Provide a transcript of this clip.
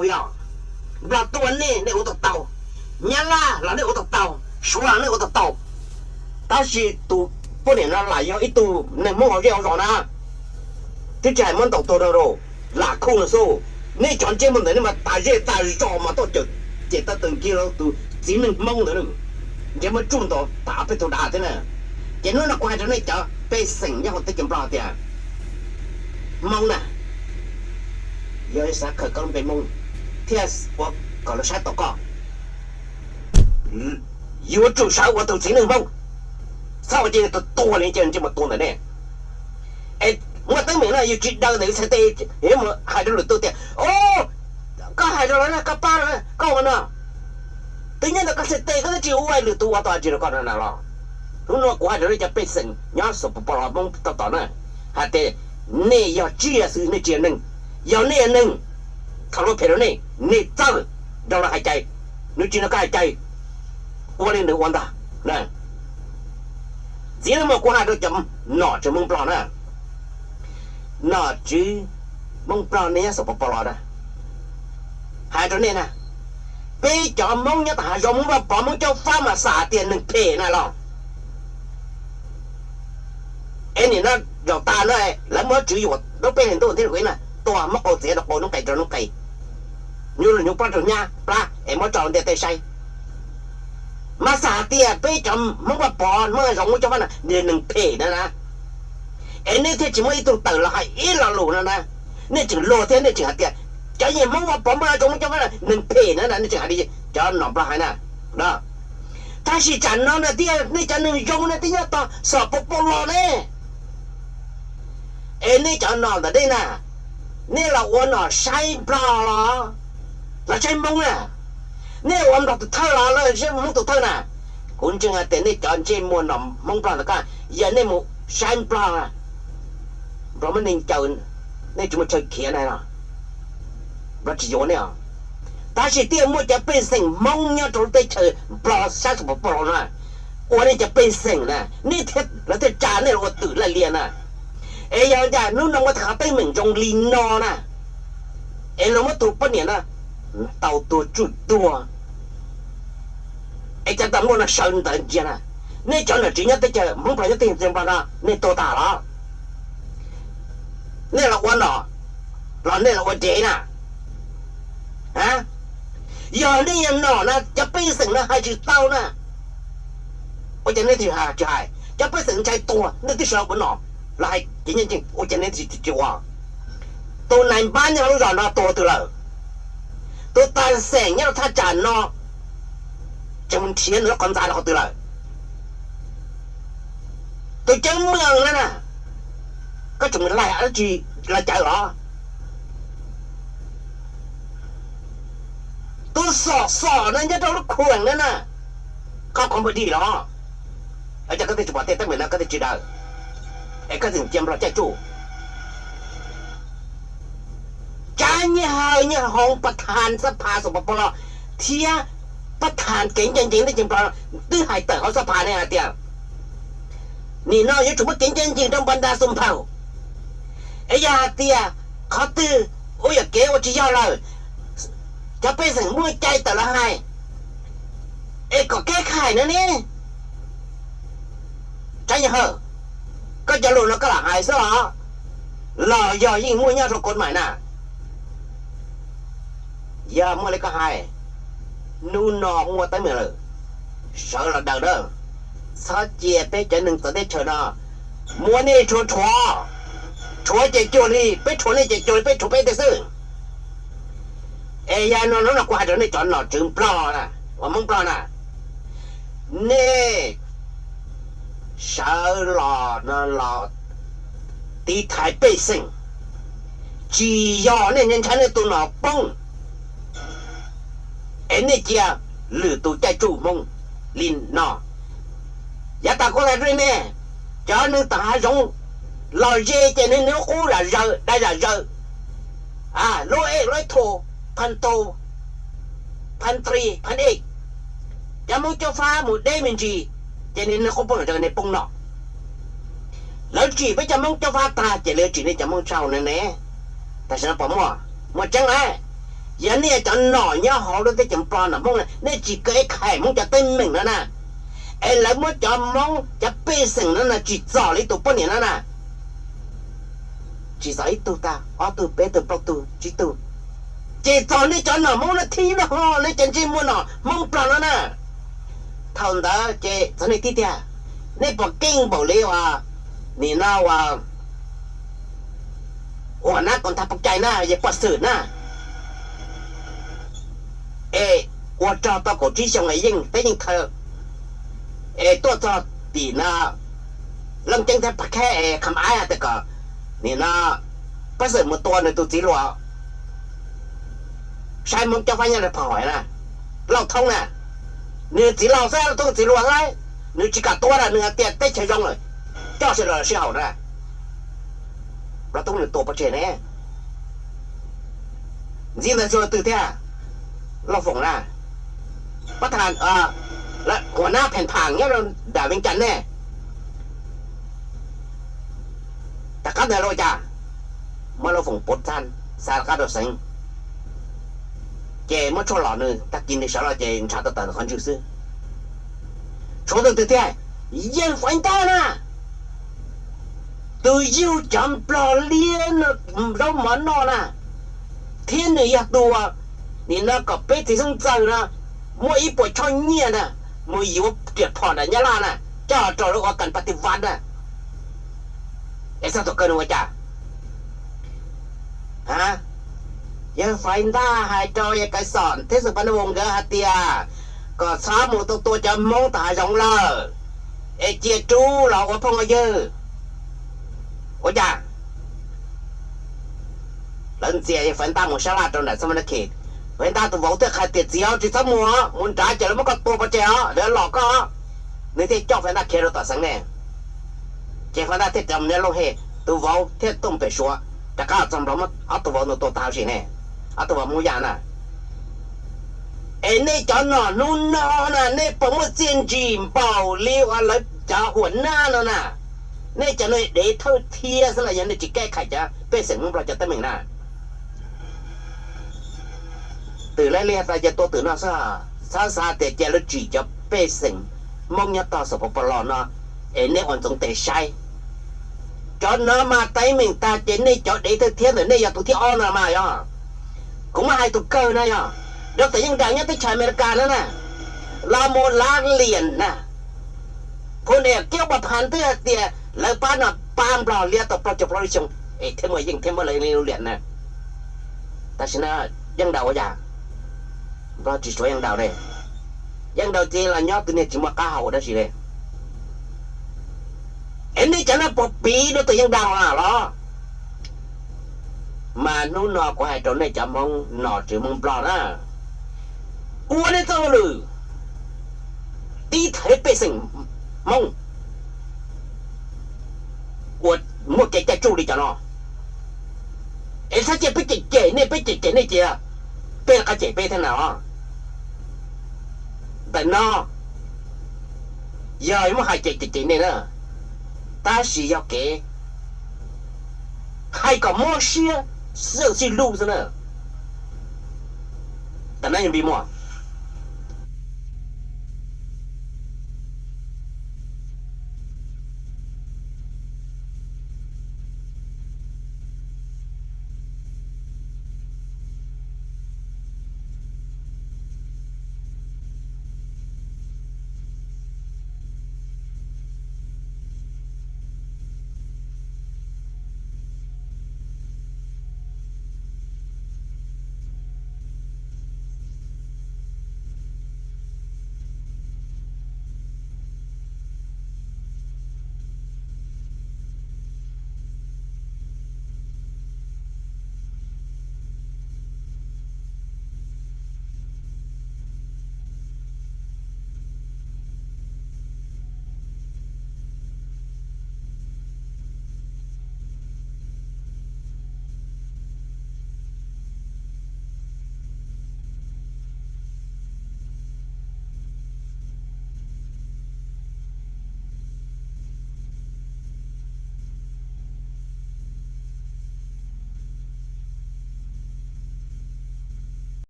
Yog Nplog tua nej, nej ua tau tau, Nyab Laj los nej ua tau tau, Suav los nej ua tau tau, tab sis tus poj niam no lam yog ib tug neeg Hmoob hauv zej hauv zos na, twb tsis hais muab ntaus tuag rau rau lam khuj no xwb. Nej cov ntsej muag ntawd nej mas tas zej tas zos mas tuaj cawm ces tau tawm nkig rau tus txiv neej Hmoob ntawd, ntshe muab tsuj ntaus tas peb tug dav thiab na. Ces hnub no kuv hais rau nej cov pej xeem nyob hauv teb chaws Nplog tias, Hmoob na, yog xav khaws koj lub npe Hmoob thiab ua kom lawv saib tau koj, yuav tsum sawv ua tus txiv neej Hmoob, txhob ua cia tus tuag li ces ntsej muag tuag ntawm nej. Es muaj teeb meem no yus tsis daws ntawm yus txhais tes, yus mus hais rau lwm tus tias, O, koj hais rau lawv na, koj pab lawv, koj ua no, twb nyob ntawm koj txhais tes koj twb tsis ua, lwm tus ua tau tsis rau koj no na los? Hnub no kuv hais rau nej cov pej xeem nyob Xos Pos Pos Los Hmoob tau tom na, hais tias nej yog tsiaj xwb, nej tsis yog neeg. Yog nej yog neeg, thaum luag phem rau nej, nej txawj nrog lawv hais cai, nws tsis nrog koj hais cai, ua li nws ua ntag. Txiv neej Hmoob, kuv hais rau cov nom tswv Hmoob Nplog na, nom tswv Hmoob Nplog nej nyob Xos Pos Pos Los na, hais rau nej na, peb cov Hmoob nyob tom hav zoov, Hmoob Vaj Pov, Hmoob Cob Fab mas xav hais tias neeg phem na los? Es nim no zaum tas no lawv muab tswv yuav rau peb hlis ntuj thiab kuv na, tua muab qau txiav rau qau, noob qes rau noob qes, hnyuv lug hnyuv, plab rau hnyav plab es muab tso ntiaj teb saib. Mas xav hais tias peb cov Hmoob Vaj Pov, Hmoob hav zoov, Hmoob Cob Fab no nws neeg phem na na. Es nej thiaj tsis muaj ib tug tawm los hais ib lo lus no na. Nej tseem luag thiab nej tseem hais tias cov yeej Hmoob Vaj Pov, Hmoob hav zoov, Hmoob Cob Fab no neeg phem na na, nej tseem hais li cov nom Nplog hais na. Tab sis tsam no na thiaj nej cov neeg zoo na thiaj nyob tog Xos Pos Pos Los ne. Es nej cov nom ntawm nej na, nej los ua nom saib Nplog los, los saib Hmoob na? Nej ua Nplog tus thawj los los saib Hmoob tus thawj na? Kuv ntseeg hais tias nej cov ntsej muag nom Hmoob Nplog ntawd ko, yog nej mus saib Nplog, Nplog muab nej ncaws, nej tsis muaj chaw khiav na los, Nplog tsis yuav nej os. Tab sis thiaj muaj cov pej xeem Hmoob nyob rau lub teb chaws Nplog sab Xos Pos Pos Los na, ua nej cov pej xeem na, nej thiaj, lawv thiaj tsa nej los ua twm laj lias na. Es yog cas hnub no muaj tej qhov teeb meem zoo li no na, es luag muab tus poj niam no ntaus tuag tsuj tuag, es cov tas npluaj no sawv ntawd ntsia na, nej cov nom tswv nyob teb chaws Hmoob Nplog nyob teb chaws Nplog no nej tuag tas los? Nej los ua nom los nej los ua dev na? Yog nej yog nom na, cov pej xeem no hais tsis tau na, ua cas nej tsis hais? Cov pej xeem ntshai tuag, nej twb sawv los ua nom, los hais kev ncaj ncees, ua cas nej tsis ua? Tus nais npab nyob lub zos no tuag twg lawm? Tus tas xeem nyob rau thaj tsam no tseem mus nrhiav nws lub qhov ntxa rau qhov twg lawm? Tus ceeb meej na na, koj tseem mus laig dab tsi los cawv los? Tus xom xom no nyob rau lub khuem na na, koj qhov npua dig los? Ua cas koj thiaj tsis pom tej teeb meem no koj thiaj tsis daws, es koj tseem cia Nplog caij tsuj? Tsab Nyiaj Hawj, Nyiaj Hoov, pas thas xab phas Xos Pos Pos Los thiab pas thas kev ncaj ncees teb chaws Nplog twb hais tawm hauv xab phas ne hais tias nim no yuav tsum muaj kev ncaj ncees rau npas ntas xus nphaum. Es yog hais tias qhov twg ua yam kev ua tsis yog lawm, cov pej xeem muaj cai tawm los hais, es kom kev khais na ne. Tsab Nyiaj Hawj, koj cov lus no koj lam hais xwb los, los yog yeej muaj nyob rau kos mais na? Yog muaj li koj hais, hnub no muaj teeb meem lawm, sawv los daws na. Txhob cia peb cov neeg txawv teb chaws no muab nej rhuav rhuav, rhuav ces cuag li peb rhuav nej ces cuag li peb rhuav peb tej xwb. Es yog no hnub no kuv hais rau nej cov nom tswv Nplog na, uas Hmoob Nplog na, nej sawv los no los tiv thaiv pej xeem, tsis yog nej ntshai nej tus nom poob, es nej cia lwm tus caij tsuj Hmoob li no. Yav tas kuv hais rau nej, cov neeg tom hav zoov los ze ces nws nws lub qub zam zaws dai zam zaws, lub ej lub ej tho, phan tho, phan tri phan ej, cov Hmoob Cob Fab mus deb me ntsis, ces nws nws qub poob zam zaws nej poob no. Lawv tsim peb cov Hmoob Cob Fab tag ces lawv tsim nej cov Hmoob Tshau ne ne. Tam sim no pom muaj, muaj tseeb lawm. Yog nej yog cov nom nyob hauv lub teb chaws Nplog nom Hmoob na, nej tsis kaw ib qho Hmoob cov teeb meem no na, es lawv muab cov Hmoob cov pej xeem no na tsim txom li tus poj niam no na, tsim txom ib tug tag, ob tug, peb tug, plaub tug, tsib tug, ces txog nej cov nom Hmoob no thiab no, nej cov ntsej muag nom Hmoob Nplog no na. Thaum ntawd ces txog nej tib tiag, nej puas keej npaum li uas nim no uas huam nab koom ntag pov cai na, yog poj xwm na, es ua rog tau kaum tsib xyoo es yeej teb yeej chaw, es tuaj txog tim no Looj Ceeb thiab Paj Khab es kham aib hais tias kom nim no poj xwm mus tua nws tus txiv hluas, saib Hmoob cob fab nyob rau Pham Hoim na, Lauj Thoob na, nws txiv laus xwb, Lauj Thoob txiv hluas xwb, nws tsis kam tua na, nws hais tias teb chaws zoo lawm, coj sawv daws los sib haum na. Lauj Thoob nws tua pov tseg ne. Ntxiv ntawd tsis ua twg thiab, Lauj Foom na, pab tha, huam nab pheem pham nyob rau nram Vees Cas ne, rov qab ntawd los ua cas, muab Lauj Foom puav txha, xa rov qab rau xeev, ces muab tshuaj los nws, tag kis nws sawv los ces ntshav tawm tawm qhov ntswg xwb. Tshuav tus twg thiab, yawg Faiv Ntab na, tus yug cov Nplog liab no zaub mov noj na, thiab nws yog tus uas nim no kom peb txiv xeeb ntxawm na muab ib puas choj nyiaj na mus yuav riam phom nram Nyab Laj na, coj rau lawv ua kas pas tis vas na. Es txog thaum kawg nws ua cas? Yawg Faiv Ntab hais rau yawg Kais Xom thiab Xeem Paj Nab Voos nkawd hais tias kom txhob mus tua tua cov Hmoob tom hav zoov lawm, es cia rub los ua phooj ua ywg. Ua cas? Lawv ntxias yawg Faiv Ntab mus sab laj rau nram Xab Mab Nab Khis. Faiv Ntab tus vauv thiaj hais tias txiv, tsis txhob mus, mus nrad ces lawv muab koj tua pov tseg os, lawv lom koj. Nws thiaj coj Faiv Ntab khiav rau tom xeev ne. Ces Faiv Ntab thiaj coj mus nyob Looj Hej, tus vauv thiaj tuaj pem Suav, rov qab los txog Nplog muab ob tug vauv ntawd tua tag huv si ne, ob tug vauv Hmoob Yaj na. Es nej cov nom hnub no na, nej puas muaj txiaj ntsig npaum li uas lawv cov huam nab no na? Nej cov no dev thawj thiab xwb na, yog nej tsis kav khais cov pej xeem Hmoob Nplog cov teeb meem na. Twm laib liag tas ces tua twm no xwb, txhob xav tias cia lawv tsim cov pej xeem Hmoob nyob tog Xas Pos Pos Los no es nej ua ntxoov tes saib. Cov no mas teeb meem tag ces nej cov dev thawj thiab ntawm nej yog tus thib ob no mas yog. Kuv muab hais tus kawg na yog, Dr. Yeej Daus nyob teb chaws Amelikas no na, los mus lav liam na. Phoo Niam Kiab Pas Phas twb hais tias lawv pab no pab Nplog liab tau plaub caug plaub lub xyoo, es thiaj muaj yeej thiab muaj lawv li lub liam na. Tam sim no Yeej Daus ua cas? Nplog tsis suav Yeej Daus ne. Yeej Daus ces los nyob tus niag tsis muaj qab hau dab tsi li. Es nej cov no puas piv Dr. Yeej Daus los? Mas hnub no kuv hais rau nej cov Hmoob nom tswv Hmoob Nplog na, ua nej txoj hauj lwm tib thev pej xeem Hmoob uas muaj kev cai tsuj li cov no, es txhob cia peb cem cem nej, peb cem cem nej ces peb rov qab cem peb thiab na. Ntawm no yog muab hais ces cem cem nej na, tab sis yog kev hais kom mob siab, xwb sib hlub xwb na. Tam no yog npis muag,